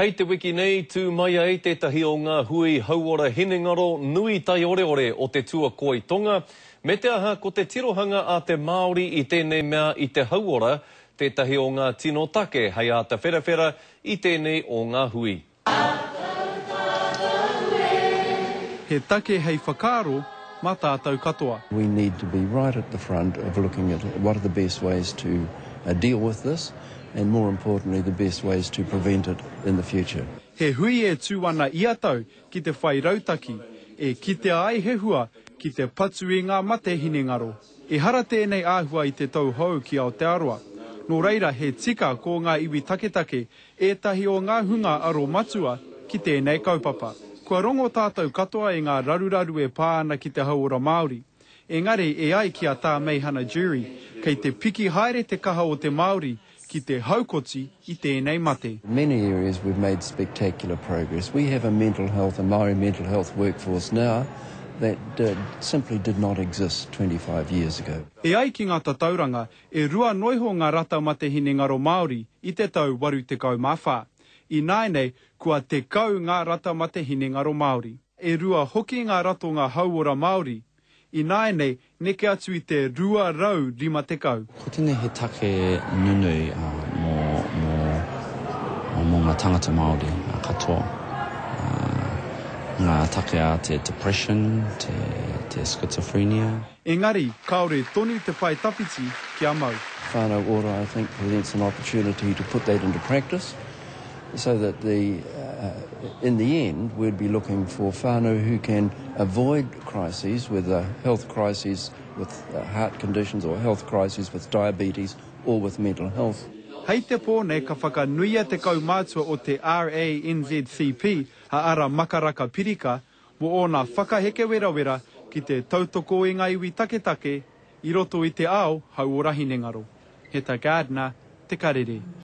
Hei te wiki nei, tū mai ai tētahi o ngā hui hauora hinengaro nui taioreore o te Tuakoi Tonga, me te aha ko te tirohanga a te Māori i tēnei mea i te hauora tētahi o ngā tino take hei āta wherawhera i tēnei o ngā hui. He take hei whakaaro mā tātou katoa. We need to be right at the front of looking at what are the best ways to deal with this and more importantly the best ways to prevent it in the future. He hui e tū ana ia tau ki te whai rautaki e kitea ai he hua ki te patu i ngā mate hinengaro. Ehara tēnei āhua i te tau hou ki Aotearoa, nō reira he tika ko ngā iwi taketake ētahi o ngā hunga aro matua ki tēnei kaupapa. Kua rongo tātou katoa i ngā raruraru e pā ana ki te hauora Māori. Engari e ai ki a Tā Meihana Jury, kei te piki haere te kaha o te Māori ki te haukoti i tēnei mate. In many areas we've made spectacular progress. We have a mental health, a Māori mental health workforce now that simply did not exist 25 years ago. E ai ki ngā tatauranga, e rua noiho ngā rata mate hinengaro Māori i te tau 84. Ināianei, kua 10 ngā rata mate hinengaro Māori. E rua hoki ngā ratonga hauora Māori. Ināianei, neke atu i te 250. Ko tēnei he take nunui mō, mō, mō ngā tangata Māori katoa. Ngā take a te depression, te, te schizophrenia. Engari, kāore tonu te pae tawhiti kia mau. Whānau Ora I think presents an opportunity to put that into practice. So that the in the end we'd be looking for whānau who can avoid crises, whether health crises with heart conditions or health crises with diabetes or with mental health. Hei te pō nei ka whakanuia te kaumātua o te RANZCP a Ara Makaraka Pirika mō ōna whakaheke werawera ki te tautoko i ngā iwi taketake i roto i te ao hauora hinengaro. Heta Gardiner, Te Karere.